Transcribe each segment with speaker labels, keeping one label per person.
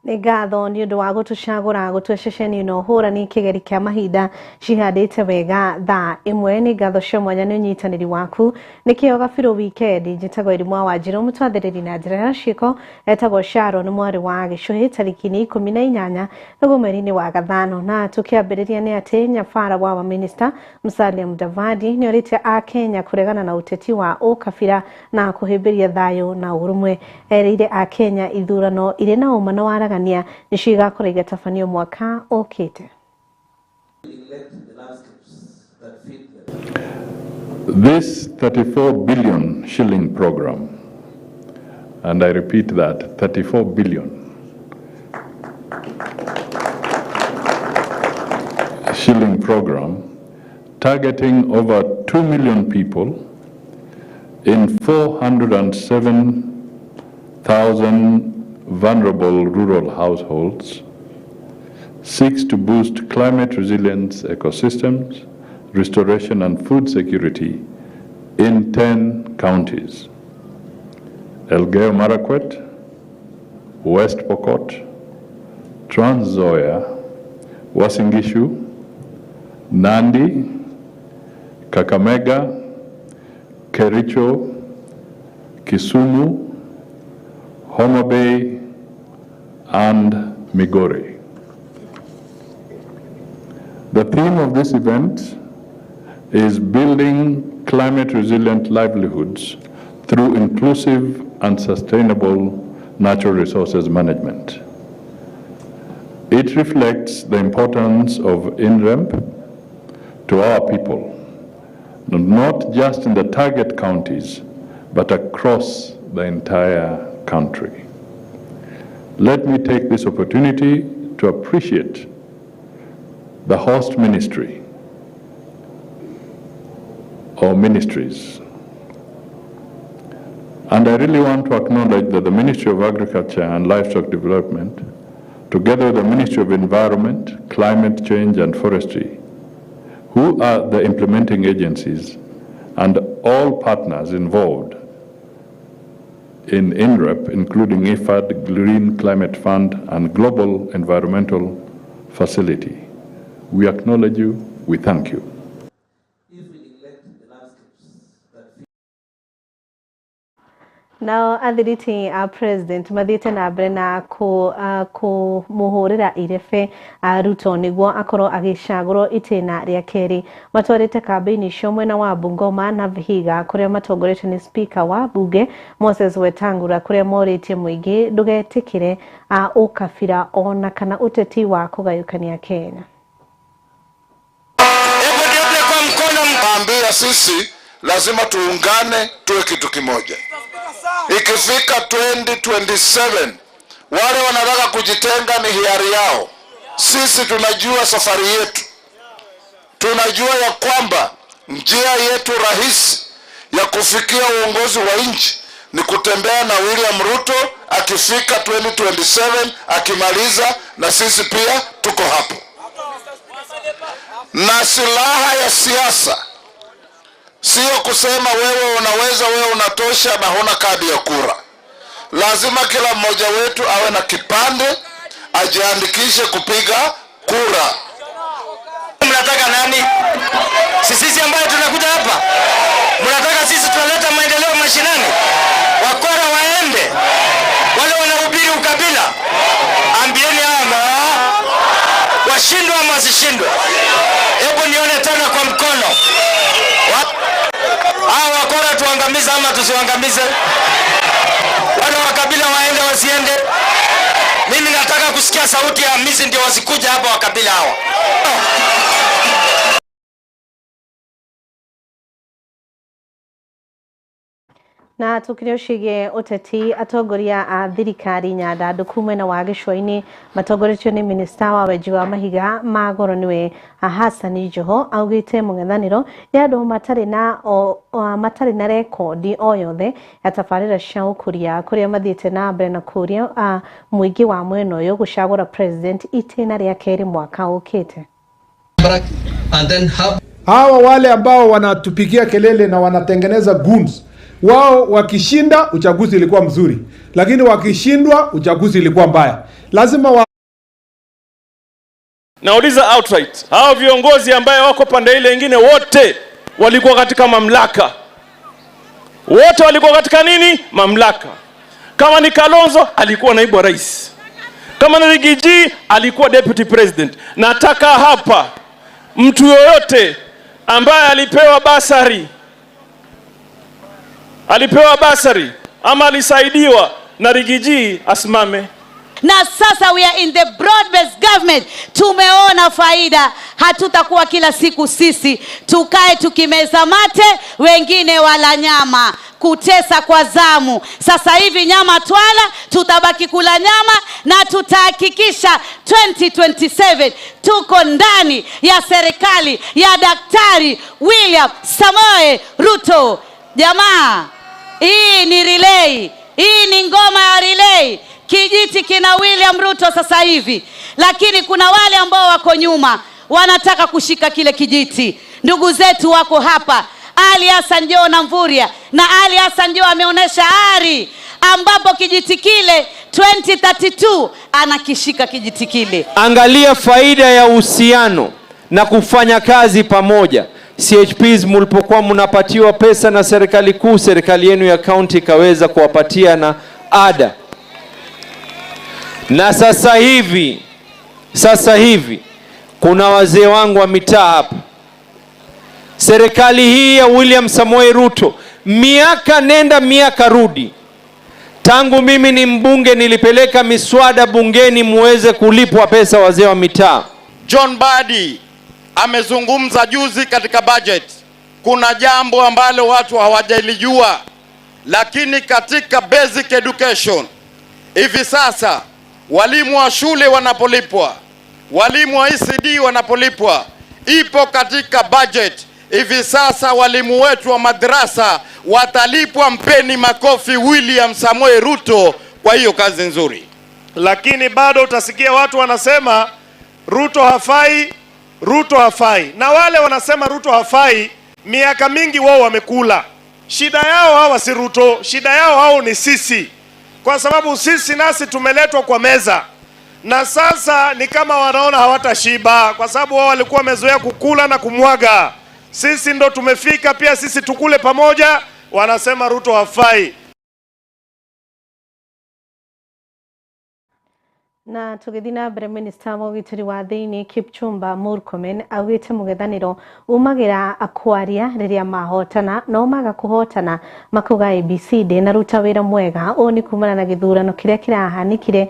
Speaker 1: Nĩ ngatho nĩ ũndũ wa gũtũcagũra gũtua ceceni ĩno hũrani kĩgeri kĩa mahinda cihandĩte wega thaa ĩmwe. Nĩ ngatho cia mwanya nĩ ũnyitanĩri waku. Nĩkĩo Gabirũ Weekend njĩtagwo Irimũ wa Wanjirũ, mũtwathĩrĩri na njĩra ya ciĩko etagwo Sharon mwarĩ wa Gĩcũhĩ. Tarĩki nĩ 18 nĩguo mweri-inĩ wa gathano, na tũkĩambĩrĩria nĩ atĩ nyabara wa minista Musalia Mudavadi nĩ orĩtie a Kenya kũregana na ũteti wa ũkabira na kũhĩmbĩria thayũ na ũrũmwe. Erĩire a Kenya ithurano irĩ na ũma na waragania nĩcio igakorwo igĩtabanio mwaka ũkĩte.
Speaker 2: This 34 billion shilling program, and I repeat that, 34 billion shilling program, targeting over 2 million people in 407,000 vulnerable rural households, seeks to boost climate resilience ecosystems, restoration and food security in 10 counties: Elgeyo Marakwet, West Pokot, Trans Nzoia, Uasin Gishu, Nandi, Kakamega, Kericho, Kisumu, Homa Bay, and Migori. The theme of this event is building climate resilient livelihoods through inclusive and sustainable natural resources management. It reflects the importance of INREMP to our people, not just in the target counties, but across the entire country. Let me take this opportunity to appreciate the host ministry or ministries. And I really want to acknowledge that the Ministry of Agriculture and Livestock Development, together with the Ministry of Environment, Climate Change and Forestry, who are the implementing agencies, and all partners involved in INREP, including IFAD, Green Climate Fund, and Global Environmental Facility. We acknowledge you, we thank you.
Speaker 1: Nao athiriti a president mathiĩte na mbere na kũmũhũrĩra irebe Ruto nĩguo akorwo agĩcagũrwo itĩna rĩa kerĩ. Matwarĩte kambĩini icio mwena wa Bungoma na Vihiga kũrĩa matongoretio nĩ speaker wa bunge Moses Wetangula, kũrĩa morĩtie mũingĩ ndũgetĩkĩre ũkabira ona kana ũteti wa kũgayũkania Kenya.
Speaker 3: Ambia sisi lazima tuungane tuwe kitu kimoja. Ikifika 2027 wale wanataka kujitenga ni hiari yao. Sisi tunajua safari yetu. Tunajua ya kwamba njia yetu rahisi ya kufikia uongozi wa nchi ni kutembea na William Ruto akifika 2027 akimaliza, na sisi pia tuko hapo. Na silaha ya siasa sio kusema wewe unaweza, wewe unatosha na huna kadi ya kura. Lazima kila mmoja wetu awe na kipande, ajiandikishe kupiga kura.
Speaker 4: Mnataka nani? Sisi ambaye tunakuja hapa. Mnataka sisi tunaleta maendeleo mashinani? Wakora waende. Wale wanahubiri ukabila. Ambieni hawa washindwe ama wasishindwe. Hebu nione tena kwa mkono. Hawa wakora tuangamize ama tusiangamize? Wale wa kabila waende wasiende? Mimi nataka kusikia sauti ya Hamisi ndio wasikuja hapa wa kabila hawa.
Speaker 1: Na tukire cigie uteti atongoria a thirikari nyandandũku mwena wa gĩcũa-inĩ matongoretio nĩ minista wa wenji wa mahiga ma goro nĩwe Hassan Joho augĩte mũng'ethanĩro nĩ andũ matarĩ na rekondi o yothe ya tabarĩra cia ũkũria kũrĩa mathiĩte na mbere na kũria mũingĩ wa mwena ũyũ gũcagũra president itĩna rĩa kerĩ mwaka ũkĩte.
Speaker 5: And then have
Speaker 6: hawa wale ambao wanatupigia kelele na wanatengeneza goons
Speaker 5: Wao wakishinda uchaguzi ilikuwa mzuri, lakini wakishindwa uchaguzi ilikuwa mbaya. Lazima
Speaker 6: Nauliza outright, hao viongozi ambaye wako pande ile nyingine wote walikuwa katika mamlaka. Wote walikuwa katika nini? Mamlaka. Kama ni Kalonzo alikuwa naibu wa rais. Kama ni Riggy G alikuwa deputy president. Nataka hapa mtu yoyote ambaye alipewa basari ama alisaidiwa na Riggy G asimame.
Speaker 7: Na sasa we are in the broad based government. Tumeona faida, hatutakuwa kila siku sisi tukae tukimeza mate, wengine wala nyama, kutesa kwa zamu. Sasa hivi nyama twala, tutabaki kula nyama na tutahakikisha 2027 tuko ndani ya serikali ya Daktari William Samoei Ruto. Jamaa, hii ni relay, hii ni ngoma ya relay. Kijiti kina William Ruto sasa hivi, lakini kuna wale ambao wako nyuma wanataka kushika kile kijiti. Ndugu zetu wako hapa, Ali Hassan Joho na Mvurya, na Ali Hassan Joho ameonyesha ari ambapo kijiti kile 2032 anakishika kijiti kile.
Speaker 8: Angalia faida ya uhusiano na kufanya kazi pamoja. CHPs mlipokuwa mnapatiwa pesa na serikali kuu, serikali yenu ya kaunti ikaweza kuwapatia na ada. Na sasa hivi kuna wazee wangu wa mitaa hapa. Serikali hii ya William Samoei Ruto, miaka nenda miaka rudi, tangu mimi ni mbunge nilipeleka miswada bungeni muweze kulipwa pesa wazee wa mitaa.
Speaker 9: John Mbadi amezungumza juzi katika budget. Kuna jambo ambalo watu hawajalijua, lakini katika basic education hivi sasa walimu wa shule wanapolipwa, walimu wa ECD wanapolipwa, ipo katika budget. Hivi sasa walimu wetu wa madrasa watalipwa. Mpeni makofi William Samoei Ruto kwa hiyo kazi nzuri.
Speaker 10: Lakini bado utasikia watu wanasema Ruto hafai, Ruto hafai. Na wale wanasema Ruto hafai, miaka mingi wao wamekula. Shida yao hawa si Ruto, shida yao hao ni sisi, kwa sababu sisi nasi tumeletwa kwa meza, na sasa ni kama wanaona hawatashiba, kwa sababu wao walikuwa wamezoea kukula na kumwaga. Sisi ndo tumefika pia sisi tukule pamoja, wanasema Ruto hafai.
Speaker 1: Na tũgĩthiĩ na mbere, minista wa ũgitĩri wa thĩinĩ Kipchumba Murkomen augĩte mũng'ethanĩro umagĩra kwaria rĩrĩa mahotana, no maga kũhotana makauga IEBC ndĩnaruta wĩra mwega. Ũũ nĩ kumana na gĩthurano kĩrĩa kĩrahanĩkire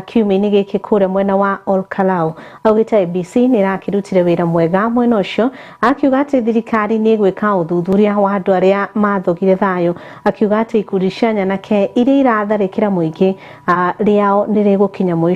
Speaker 1: kiumia-inĩ gĩkĩ kũrĩa mwena wa Olkalau. Augĩte IEBC nĩ ĩrakĩrutire wĩra mwega mwena ũcio, akiuga atĩ thirikari nĩ ĩgwĩka ũthuthuria wa andũ arĩa mathogire thayũ, akiuga atĩ ikundi cia nyanake iria iratharĩkĩra mũingĩ rĩao nĩ rĩgũkinya mũico.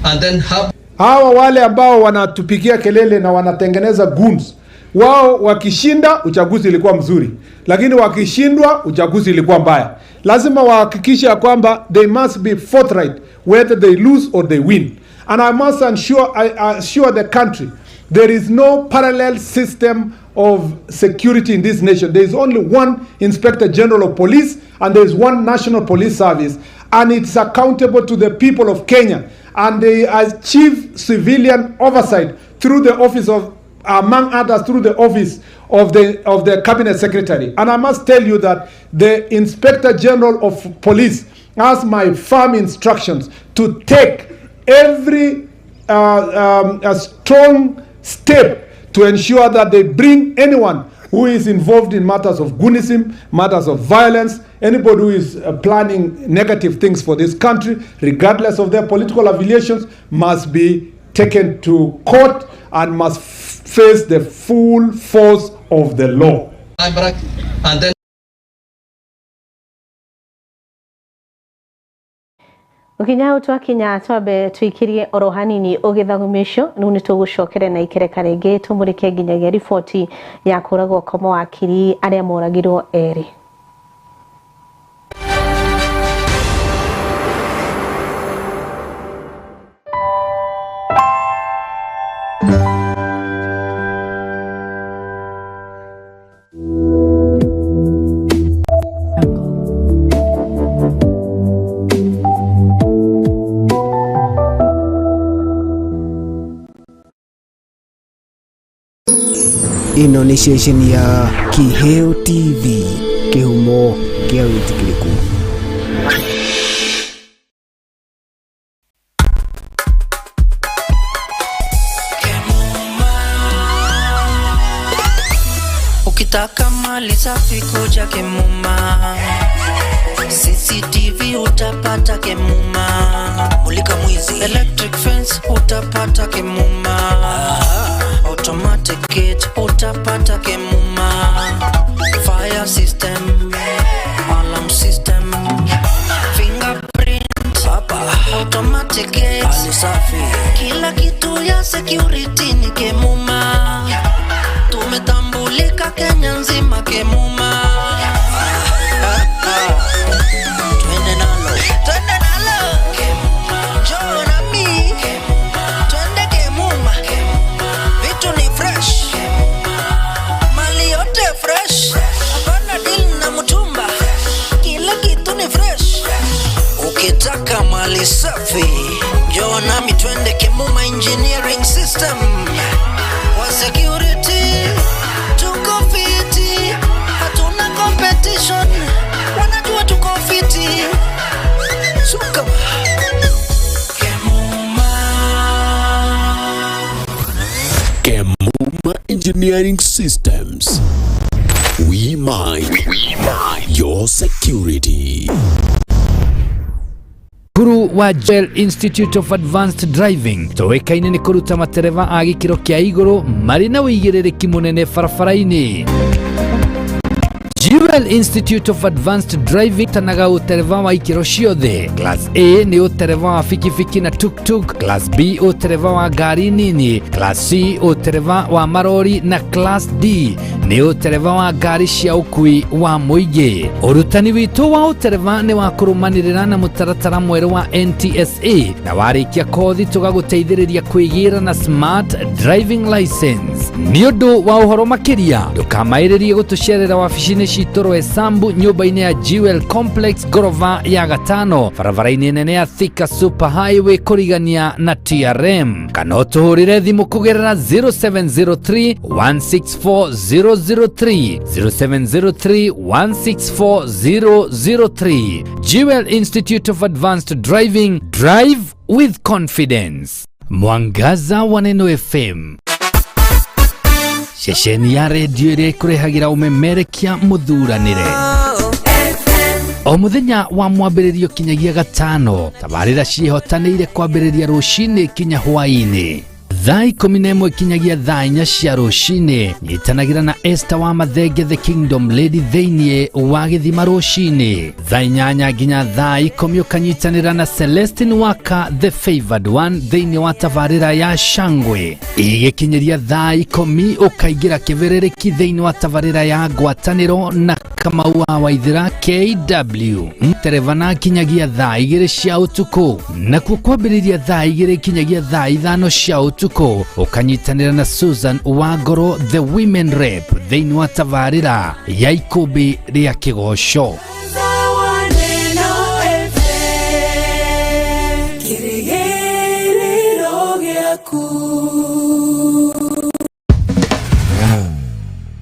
Speaker 11: And then have
Speaker 5: Hawa wale ambao wanatupigia kelele na wanatengeneza goons, wao wakishinda uchaguzi ilikuwa mzuri, lakini wakishindwa uchaguzi ilikuwa mbaya. Lazima wahakikishe ya kwamba they must be forthright whether they lose or they win. And I must assure the country there is no parallel system of security in this nation. There is only one Inspector General of Police and there is one National Police Service, and it's accountable to the people of Kenya. And they achieve civilian oversight through the office of, among others, through the office of the Cabinet Secretary. And I must tell you that the Inspector General of Police has my firm instructions to take every a strong step to ensure that they bring anyone who is involved in matters of goonism, matters of violence, anybody who is planning negative things for this country, regardless of their political affiliations, must be taken to court and must face the full force of the law.
Speaker 11: And then
Speaker 1: Gũkinya hau twakinya, twambe tũikĩrie oro hanini ũgĩthagumia ũcio. Rĩu nĩ tũgũcokere na ikereka rĩngĩ tũmũrĩke nginyagia riboti ya kũragwo kwa mawakiri arĩa moragirwo erĩ.
Speaker 12: Ĩno nĩ ceceni ya Kĩheo TV, kĩhumo kĩa wĩtĩkĩrĩku.
Speaker 13: Ukitaka mali safi kuja Kemuma, CCTV utapata Kemuma, mulika mwizi, electric fence utapata Kemuma, automatic gate utapata Kemuma, fire system, alarm system, fingerprint, automatic gate, mali safi, kila kitu ya security ni Kemuma. Tumetambulika Kenya nzima Kemuma. Twende nalo, twende nalo Kemuma. Njoo nami Kemuma. Twende Kemuma. Vitu ni fresh Kemuma. Mali yote fresh, hapana deal na mtumba, kila kitu ni fresh. Ukitaka mali safi, njoo nami twende Kemuma Engineering System. Kwa security tuko fiti, hatuna competition, wanajua tuko fiti. Suka Kemuma.
Speaker 14: Kemuma Engineering Systems. We mind, we mind your security.
Speaker 15: Cukuru wa Jewel Institute of Advanced Driving toĩkaine nĩ kũruta matereba a gĩkĩro kĩa igũrũ marĩ na ũigĩrĩrĩki mũnene barabara-inĩ. Jewel Institute of Advanced Driving tanaga ũtereba wa ikĩro ciothe. Class A nĩ ũtereba wa bikibiki na tuktuk, Class B ũtereba wa ngari nini, Class C ũtereba wa marori na Class D nĩ ũtereba wa ngari cia ũkui wa mũingĩ. Ũrutani witũ wa ũtereba nĩ wa kũrũmanĩrĩra na mũtaratara mwerũ wa NTSA na warĩkia kothi tũgagũteithĩrĩria kwĩgĩra na smart driving license. Nĩ ũndũ wa ũhoro makĩria ndũkamaĩrĩrie gũtũcerera wabici-inĩ citũ Roysambu nyũmba-inĩ ya Jewel Complex ngorova ya gatano barabara-inĩ nene ya Thika Super Highway kũrigania na TRM, kana ũtũhũrĩre thimũ kũgerera 0703 164 003, 0703 164 003. Jewel Institute of Advanced Driving, drive with confidence. Mwangaza wa Neno FM, ceceni ya redio ĩrĩa ĩkũrehagĩra ũmemerekia mũthuranĩre o mũthenya wa mwambĩrĩrio kinyagia gatano. Tabarĩra ciĩhotanĩire kwambĩrĩria rũcinĩ kinya hwaĩ-inĩ thaa 11 kinyagia thaa 4 cia rũcinĩ. Nyitanagĩra na Esther wa Mathenge the Kingdom Lady thĩinĩ wa gĩthima rũcinĩ thaa 8 nginya thaa 10 ũkanyitanĩra na Celestine Waka the Favored One thĩinĩ wa tabarĩra ya Shangwe. Igĩkinyĩria thaa 10 ũkaingĩra kĩbĩrĩrĩki thĩinĩ wa tabarĩra ya ngwatanĩro na Kamau wa Waithera KW Terevana kinyagia thaa 2 cia ũtukũ, nakuo kwambĩrĩria thaa 2 kinyagia thaa 5 cia ũtukũ ũkanyitanĩra na Susan Wangoro the Women Rep thĩinĩ wa tabarĩra ya ikũmbĩ rĩa kĩgoco.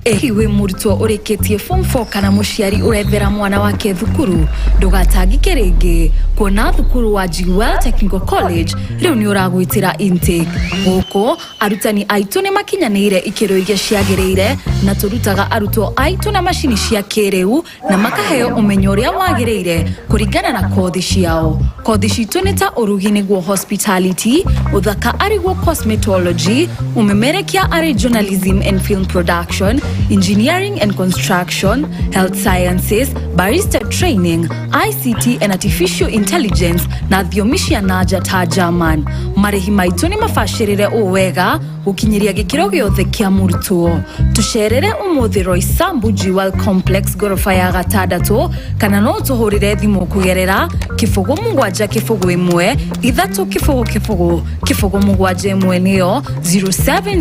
Speaker 16: Hihi wĩ mũrutwo ũrĩkĩtie form 4 kana mũciari ũrethera mwana wake thukuru, ndũgatangĩke rĩngĩ kuona thukuru wa Jewel Technical College rĩu nĩ ũragwĩtĩra intake. Gũkũ arutani aitũ nĩ makinyanĩire ikĩro iria ciagĩrĩire na tũrutaga arutwo aitũ na macini cia kĩrĩu na makaheo ũmenyo ũrĩa wagĩrĩire kũringana na kothi ciao. Kothi citũ nĩ ta ũrugi nĩguo hospitality, ũthaka arĩguo cosmetology, ũmemerekia arĩ journalism and film production, engineering and construction, health sciences, barista training, ICT and artificial intelligence na thiomi cia nanja ta German. Marĩhi maitũ nĩ mabacĩrĩre ũũ wega gũkinyĩria gĩkĩro gĩothe kĩa mũrutwo. Tũcerere ũmũthĩ Roysambu Jewel Complex ngoroba ya gatandatũ kana no ũtũhũrĩre thimũ kũgerera 0 7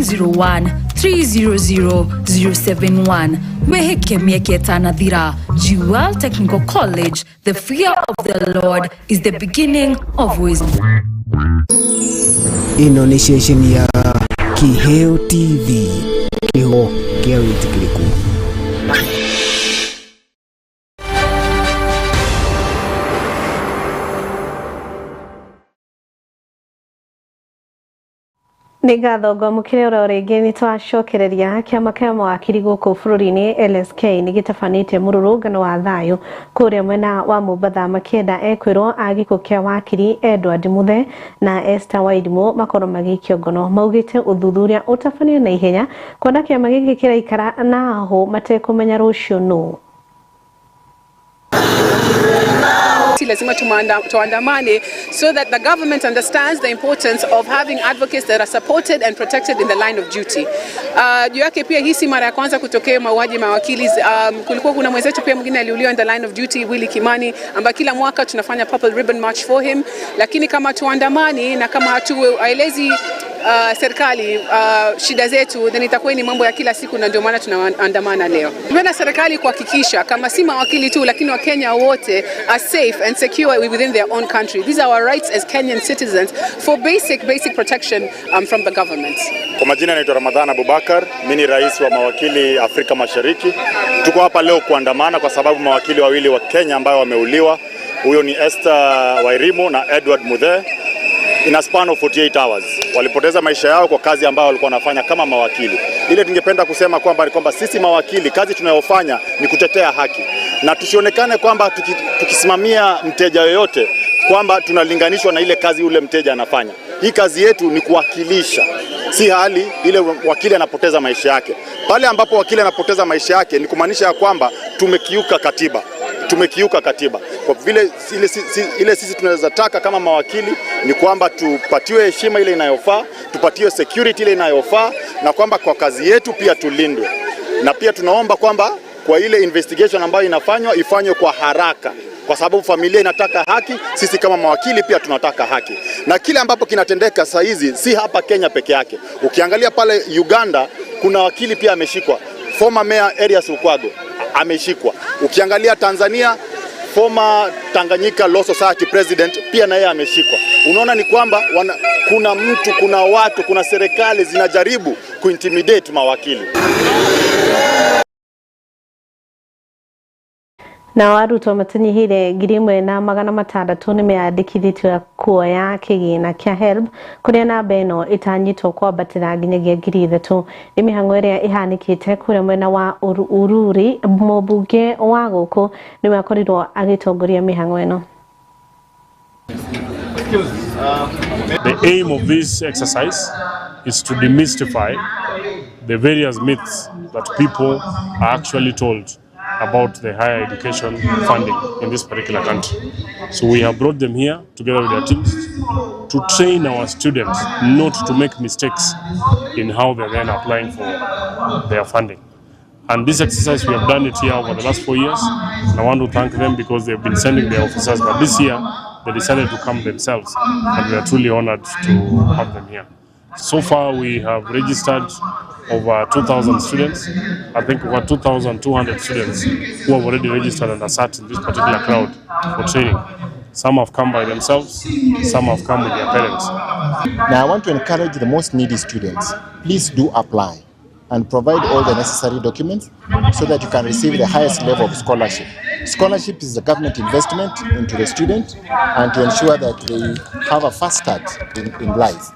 Speaker 16: 0 1 3 0 0 0 7 1 nĩyo 0701 300 071. Wĩhĩke mĩeke ĩtanathira. Jewel Technical College, the fear of the Lord is the beginning of wisdom.
Speaker 12: Ĩno nĩ ceceni ya Kĩheo TV, kĩhumo Kĩa wĩtĩkĩrĩku.
Speaker 1: Nĩ ngatho ngwamũkĩre oro rĩngĩ. Nĩ twacokereria. Kĩama kĩa mawakiri gũkũ bũrũri-inĩ LSK nĩ gĩtabanĩtie mũrũrũngano wa thayũ kũrĩa mwena wa Mombatha, makĩenda ekwĩrwo a gĩkuũ kĩa wakiri Edward Muthe na Esther Wairimu makorwo magĩikio ngono. Maugĩte ũthuthuria ũtabanio na ihenya, kuona kĩama gĩkĩ kĩraikara na hũ matekũmenya rũciũ nũ.
Speaker 17: Lazima tuandamane so that the government understands the importance of having advocates that are supported and protected in the line of duty. Juu yake pia, hii si mara ya kwanza kutokea mauaji mawakili. Kulikuwa kuna mwenzetu pia mwingine aliuliwa in the line of duty, Willy Kimani, ambaye kila mwaka tunafanya Purple Ribbon March for him. Lakini kama tuandamani na kama hatuelezi serikali shida zetu, then itakuwa ni mambo ya kila siku, na ndio maana tunaandamana leo. Tumeenda serikali kuhakikisha kama si mawakili tu, lakini Wakenya wote are safe and secure within their own country. These are our rights as Kenyan citizens for basic protection from the government.
Speaker 18: Kwa majina naitwa Ramadhan Abubakar, mimi ni rais wa mawakili Afrika Mashariki. Tuko hapa leo kuandamana kwa sababu mawakili wawili wa Kenya ambao wameuliwa, huyo ni Esther Wairimu na Edward Muthe, in a span of 48 hours walipoteza maisha yao kwa kazi ambayo walikuwa wanafanya kama mawakili. Ile tungependa kusema kwamba ni kwamba sisi mawakili kazi tunayofanya ni kutetea haki, na tusionekane kwamba tukisimamia mteja yoyote kwamba tunalinganishwa na ile kazi ule mteja anafanya. Hii kazi yetu ni kuwakilisha, si hali ile wakili anapoteza maisha yake. Pale ambapo wakili anapoteza maisha yake ni kumaanisha ya kwamba tumekiuka katiba. Tumekiuka katiba. Kwa vile ile sisi tunaweza taka kama mawakili ni kwamba tupatiwe heshima ile inayofaa, tupatiwe security ile inayofaa, na kwamba kwa kazi yetu pia tulindwe. Na pia tunaomba kwamba kwa ile investigation ambayo inafanywa ifanywe kwa haraka, kwa sababu familia inataka haki, sisi kama mawakili pia tunataka haki. Na kile ambapo kinatendeka saa hizi si hapa Kenya peke yake. Ukiangalia pale Uganda kuna wakili pia ameshikwa, former mayor Erias Lukwago ameshikwa. Ukiangalia Tanzania, former Tanganyika Law Society president pia na yeye ameshikwa. Unaona ni kwamba kuna mtu, kuna watu, kuna serikali zinajaribu kuintimidate mawakili.
Speaker 1: Na arutwo matanyihire 1,600 nĩmeyandĩkithĩtie kuoya kĩgĩna kĩa HELB, kũrĩa namba ĩno ĩtanyĩtwo kwambatĩra nginyagia 3,000. Nĩ mĩhang'o ĩrĩa ĩhanĩkĩte kũrĩa mwena wa Ururi. Mũmbunge wa gũkũ nĩwe akorirwo agĩtongoria mĩhang'o ĩno.
Speaker 19: The aim of this exercise is to demystify the various myths that people are actually told about the higher education funding in this particular country. So we have brought them here together with their teams to train our students not to make mistakes in how they're then applying for their funding. And this exercise, we have done it here over the last 4 years. And I want to thank them because they've been sending their officers, but this year they decided to come themselves, and we are truly honored to have them here. So far, we have registered over 2,000 students. I think over 2,200 students who have already registered and are sat in this particular crowd for training. Some have come by themselves, some have come with their parents.
Speaker 20: Now, I want to encourage the most needy students, please do apply and provide all the necessary documents so that you can receive the highest level of scholarship. Scholarship is a government investment into the student and to ensure that they have a fast start in life.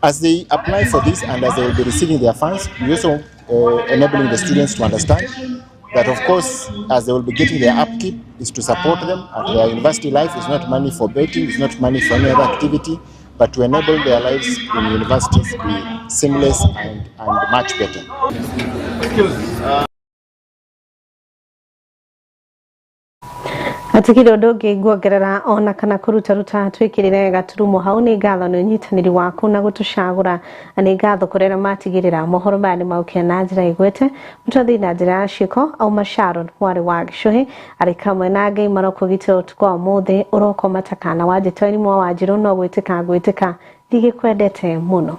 Speaker 20: As they apply for this and as they will be receiving their funds, we also enabling the students to understand that, of course, as they will be getting their upkeep, is to support them at their university life. It's not money for betting, it's not money for any other activity, but to enable their lives in universities be seamless and much better.
Speaker 1: Atikire undu ungi nguongerera ona kana kurutaruta twikirire gaturumo hau. Ni ngatho ni unyitaniri waku na gutucagura. Ni ngatho kurera matigirira mohoro maya ni maukia na njira igwete mutwathi na njira ya ciiko. Auma Sharon mwarĩ wa Gĩcũhĩ arĩ kamwe na Ngai marokũgitĩra ũtukũ wa ũmũthĩ. Ũrokoma ta kana wanjĩtwo mwa Wanjirũ no gwĩtĩka ngwĩtĩka ndigĩkwendete mũno.